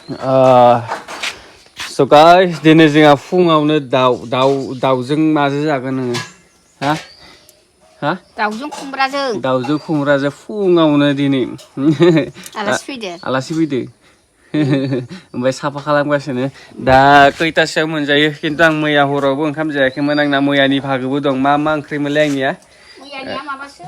So guys, दिनै जोंहा फुङावनो दाउजों माजों जागोन नोङो? हा? दाउजों खुमब्राजों। दाउजों खुमब्राजों फुङावनो दिनै आलासि फैदो। ओमफ्राय साफा खालामगासिनो दा खैथासोआव मोनजायो खिन्थु आं मैया हरावबो ओंखाम जायाखैमोन आंना मैयानि भागोबो दं मा ओंख्रिमोनलाय आंनिया मैयानिया माबासो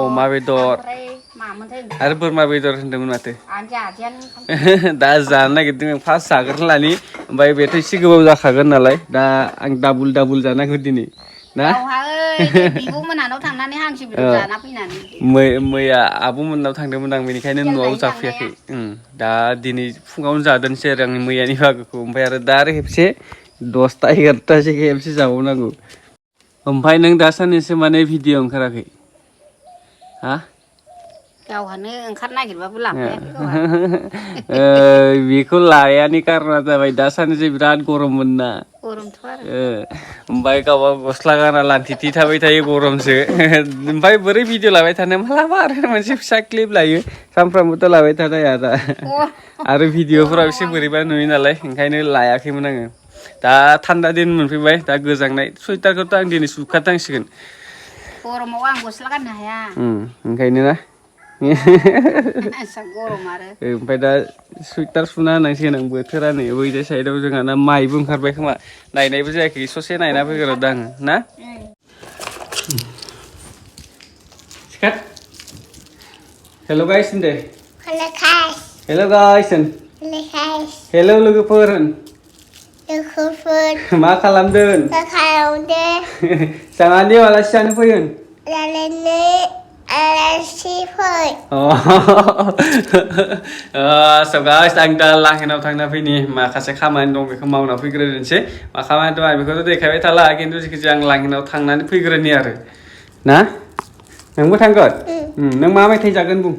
अमा बेदर ओमफ्राय मामोनथाय आरो बोरमा बेदर होनदोंमोन माथो जादियानो दा जानो नागिरदों आं फार्स्ट जाग्रोना लानि ओमफ्राय बेथ' एसे गोबाव जाखागोन नालाय दा आं डाबुल जानांगौ दिनै ना बिब' मोनानाव थांनानै हांसो बेदर जाना फैनानै मैया आब'मोननाव थांदोंमोन आं बेनिखायनो न'आव जाफैयाखै दा दिनै फुङावनो जादोंसै आरो आंनि मैयानि बाहागोखौ ओमफ्राय आरो दा आरो खेबसे 10ता 11तासो खेबसे जाबावनांगौ ओमफ्राय नों दा साननैसो माने भिडिअ ओंखाराखै हा गावहानो ओंखारनो नागिरबाबो लाफायाखै बेखौ लायानि कारना जाबाय दा साननैसो बिराद गरममोन ना गरमथ' आरो ओमफ्राय गावबा गस्ला गाना लान्थि थाबाय थायो गरमसो ओमफ्राय बोरै भिडिअ लाबाय थानो मालाबा आरो मोनसे फिसा क्लिप लायो सानफ्रामबोथ' लाबाय थानो हाया दा आरो भिडिअफोराव एसे बोरैबा नुयो नालाय ओंखायनो लायाखैमोन आङो दा थान्दा दिन मोनफैबाय दा गोजांनाय सुइटारखौथ' आं दिनै सुखानांसिगोन गरमाव आं गस्ला गाननो हाया ओंखायनो ना गरम आरो ओमफ्राय दा सुइटार सुना होनांसिगोन आं बोथोरा नै बैजाय साइडआव जोंहा ना माइबो ओंखारबाय खोमा नायनायबो जायाखै ससे नायना फैग्रोदों आङो ना हेल' गाइस होनदे हेल' गाइस होन हेल' लोगोफोर होन मा खालामदों जानानै आलासि जानो फै होन So guys, आं दा लांगोनाव थांना फैनि माखासे खामानि दं बेखौ मावना फैग्रोनोसै मा खामानि दं आं बेखौथ' देखायबाय थाला खिन्थु जायखिजाया आं लांगोनाव थांनानै फैग्रोनि आरो ना नोंबो थांगोन नों मा मेथाइ जागोन बुं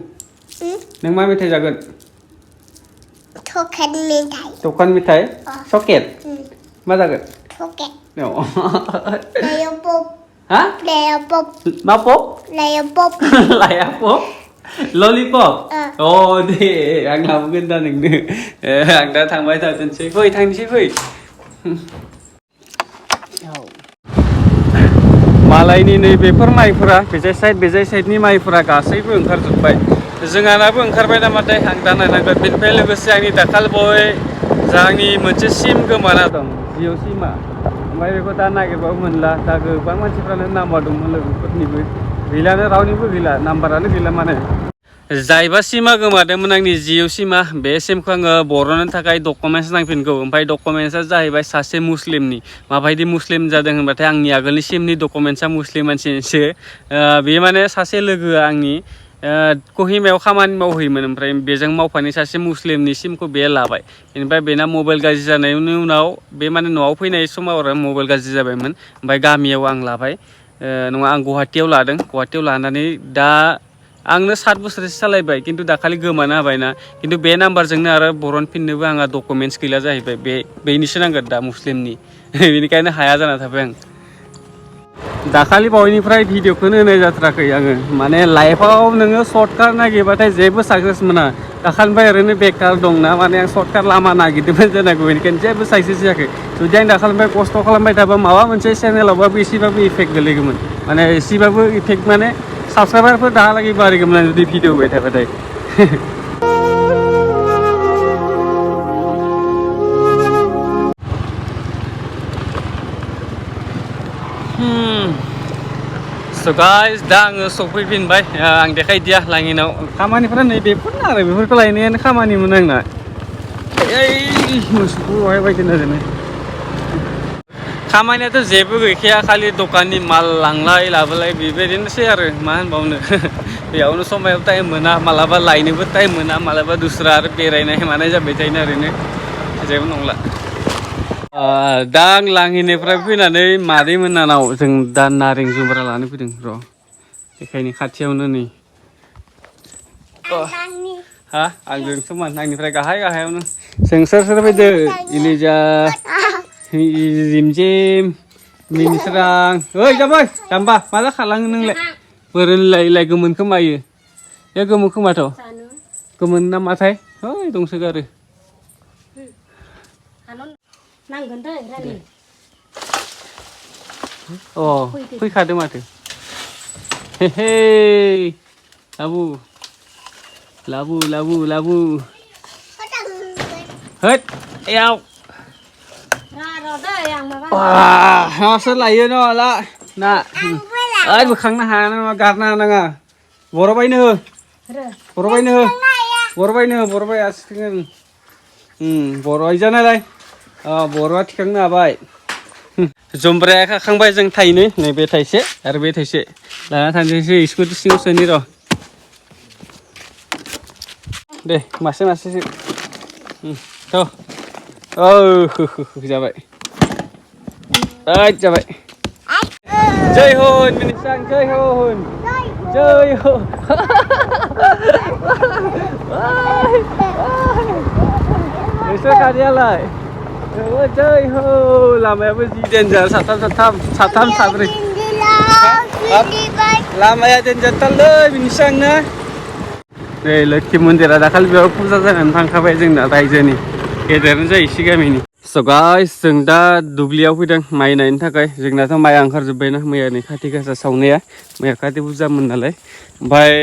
नों मा मेथाइ जागोन दखान मेथाइ सकेट मा जागोन हा मा पप लाया पप ललिपप दे आं लाबोगोन दा नोंनो आं दा थांबाय थानोसै फै थांनोसै फै मालायनि नै बेफोर माइफोरा बेजाय साइडनि माइफोरा गासैबो ओंखारजोब्बाय जोंहानाबो ओंखारबाय नामाथाय आं दा नायनांगोन बेनिफ्राय लोगोसे आंनि दाखाल बय आंनि मोनसे सिम गोमाना दं जिअ सिमा ओमफ्राय बेखौ दा नागिरबाबो मोनला दा गोबां मानसिफ्रानो नाम्बार दंमोन लोगोफोरनिबो गैलानो रावनिबो गैला नाम्बारानो गैला माने जायबा सिमा गोमादोंमोन आंनि जिअ सिमा बे सिमखौ आङो बर'नो थाखाय डकुमेन्टस नांफिनगौ ओमफ्राय डकुमेन्टसा जाहैबाय सासे मुस्लिमनि माबायदि मुस्लिम जादों होनबाथाय आंनि आगोलनि सिमनि डकुमेन्टसा मुस्लिम मानसिनिसो बे माने सासे लोगोआ आंनि कहिमायाव खामानि मावहैयोमोन ओमफ्राय बेजों मावफानाय सासे मुस्लिमनि सिमखौ बे लाबाय बेनिफ्राय बेना मबाइल गाज्रि जानायनि उनाव बे माने न'आव फैनाय समाव आरो मबाइल गाज्रि जाबायमोन ओमफ्राय गामियाव आं लाबाय नङा आं गुवाहाटियाव लादों गुवाहाटियाव लानानै दा आंनो 7 बोसोरसो सालायबाय खिन्थु दाखालि गोमाना होबायना खिन्थु बे नाम्बारजोंनो आरो बरनफिननोबो आंहा डकुमेन्टस गैला जाहैबाय बेनिसो नांगोन दा मुस्लिमनि बेनिखायनो हाया जाना थाबाय आं दाखालि बावैनिफ्राय भिडिअखौनो होनाय जाथाराखै आङो माने लाइफआव नोङो सर्टकाट नागिरबाथाय जेबो साक्सेस मोना दाखालिनिफ्राय ओरैनो बेकार दंना माने आं सर्टकाट लामा नागिरदोंमोन जानांगौ बेनिखायनो जेबो साक्सेस जायाखै जुदि आं दाखालिनिफ्राय खस्थ' खालामबाय थाबा माबा मोनसे चेनेलावबाबो एसेबाबो इफेक्ट गोलैगौमोन माने एसेबाबो इफेक्ट माने साबसक्राइबारफोर दाहालागै बारायगौमोन आं जुदि भिडिअ होबाय थाबाथाय So guys, दा आङो सफैफिनबाय आं देखायदिया लाङिनाव खामानिफोरा नै बेफोरनो आरो बेफोरखौ लायनायानो खामानिमोन आंना मोसौखौ बहाय बायदों ओरैनो खामानियाथ' जेबो गैखाया खालि दखाननि माल लांलाय लाबोलाय बेबायदिनोसै आरो मा होनबावनो बेयावनो समायाव टाइम मोना मालाबा लायनोबो टाइम मोना मालाबा दस्रा आरो बेरायनाय मानाय जाबाय थायोना ओरैनो जेबो नंला दा आं लाङिनिफ्राय फैनानै मादै मोननाव जों दा नारें जुम्ब्रा लानो फैदों र' बेखायनो खाथियावनो नै हा आंजों समान आंनिफ्राय गाहायावनो जों सोर फैदो इलिजा जिमजिम मिनिस्रां ओइ जाबाय जाम्बा मा जाखालाङो नोंलाय बोरोलाय गोमोन खोमायो बे गोमो खोमाथ' गोमोन ना माथाय ओइ दंसोगारो नांगोन दै रानि अ फैखादों माथो हे हे लाबु होद एयाव र' दै आं माबा मासो लायो न' ला ना ओइ बोखांनो हाया नामा गारना होनाङा बर'बायनो हो बर'बाय आसिथिं बर'बाय जानायलाय बर'आ थिखांनो हाबाय जुमब्राया खाखांबाय जों थाइनै नैबे थाइसे आरो बे थाइसे लाना थांसै स्कुटि सिङाव सोनि र' दे मासे थ' जाबाय जाबाय जय होन मिनिसां जय होन नोंसोर खारियालाय जय हो लामायाबो जि देन्जार साथाम साब्रै लामाया देन्जारथारलै मिनिसांनो नै लोक्षि मन्दिरा दाखालि बेयाव फुजा जानानै थांखाबाय जोंना रायजोनि गेदेरानो जाहैसै गामिनि स' गाइस जों दा दुब्लियाव फैदों माइ नायनो थाखाय जोंनाथ' माइआ ओंखारजोब्बायना मैयानि खाथि गासा सावनाया मैया खाथि फुजामोन नालाय ओमफ्राय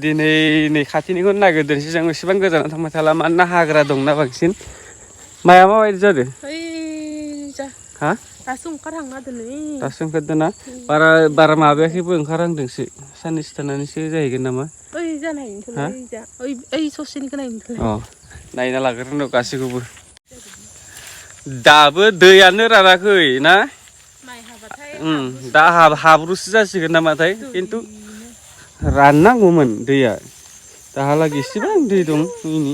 दिनै नै खाथिनिखौनो नागिरदोंसै जों एसेबां गोजानाव थांबाय थाला मानोना हाग्रा दंना बांसिन माइआ माबायदि जादों हा दासो ओंखारहांना दोनै दासो ओंखारदोंना बारा माबायाखैबो ओंखारहांदोंसो साननैसो थानानैसो जाहैगोन नामा ओइ जानायनिखौलाय ओइ ससेनिखौ नायनिखौलाय नायना लाग्रोनो गासैखौबो दाबो दैयानो रानाखै ना माइ हाबाथाय दा हाब्रुसो जासिगोन नामाथाय खिन्थु राननांगौमोन दैया दाहालागै इसेबां दै दं इनि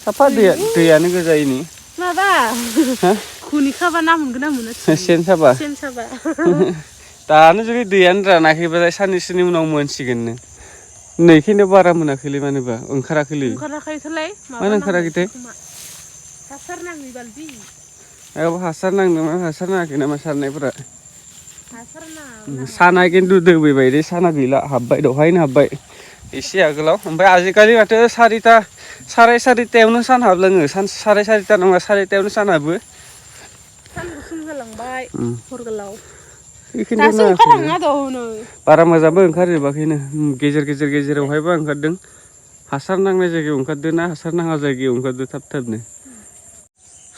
साफा दैयानो गोजा इनि माबा खुनि खाबा ना मोनगोन ना मोना सेन साबा दानो जुदि दैयानो रानाखैबालाय साननैसोनि उनाव मोनसिगोननो नैखिनियाव बारा मोनाखैलै मानोबा ओंखाराखैथ'लाय मानो ओंखाराखैथाय हासार नाङै बालदि हासार नांदोंमोन हासार नाङाखै नामा सारनायफोरा हासार नाङा साना खिन्थु दोबैबाय दे साना गैला हाबबाय दहायनो हाबबाय एसे आगोलाव ओमफ्राय आजिखालि माथो साराय सारिथायावनो सान हाबलाङो साराय सारिथा नङा सारिथायावनो सान हाबो सान गुसुं जालांबाय हर गोलाव बेखिनियाव दासो ओंखारहांना दं नै बारा मोजांबो ओंखारजोबाखैनो गेजेरावहायबो ओंखारदों हासार नांनाय जायगायाव ओंखारदों ना हासार नाङा जायगायाव ओंखारदों थाबनो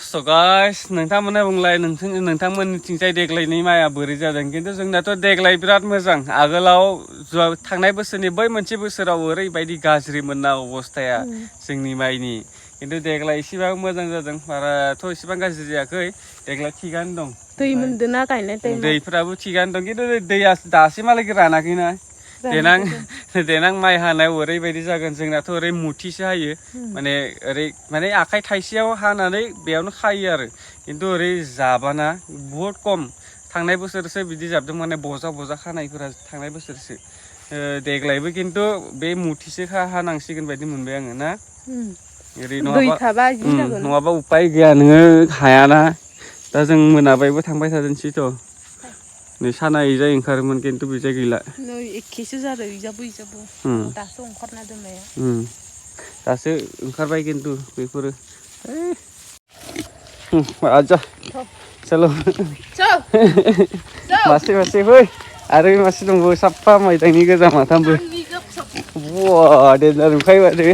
स' गाइस नोंथांमोना बुंलाय नोंथांमोननिथिंजाय देग्लायनि माइआ बोरै जादों खिन्थु जोंनाथ' देग्लाय बिराद मोजां आगोलाव थांनाय बोसोरनि बै मोनसे बोसोराव ओरैबायदि गाज्रिमोन ना अबस्थाया जोंनि माइनि खिन्थु देग्लाय एसेबाबो मोजां जादों बाराथ' एसेबां गाज्रि जायाखै देग्लाय थिगानो दं दै मोनदोंना गायनाय टाइमाव दैफ्राबो थिगानो दं खिन्थु दैया दासिमहालागै रानाखैना देनां माइ हानायाव ओरैबायदि जागोन जोंनाथ' ओरै मुथिसो हायो माने आखाइ थाइसेयाव हानानै बेयावनो खायो आरो खिन्थु ओरै जाबाना बुहुद खम थांनाय बोसोरसो बिदि जाबदों माने बजा खानायफोरा थांनाय बोसोरसो देग्लायबो खिन्थु बे मुथिसो हानांसिगोन बायदि मोनबाय आङो ना ओरै नङाबा उपाय गैया नोङो हायाना दा जों मोनाबायबो थांबाय थादोंसैथ' नै साना इजाय ओंखारोमोन खिन्थु बिजाय गैला नै एखेसो जादों इजाबो दासो ओंखारना दोननाया दासो ओंखारबाय खिन्थु बेफोरो आजा चलो मासे फै आरो मासे दंबावो साफा मायदांनि गोजा माथामबो वा देन्जार नुखायो माथो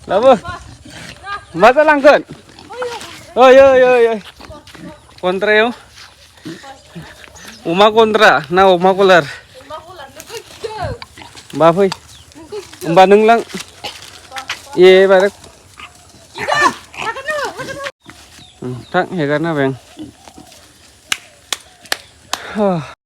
लाबो मा जालांगोन ओइ गन्द्रायाव अमा गन्द्रा ना अमा गलार होमबा फै होमबा नों लां बारे थां हेगारना होबाय आं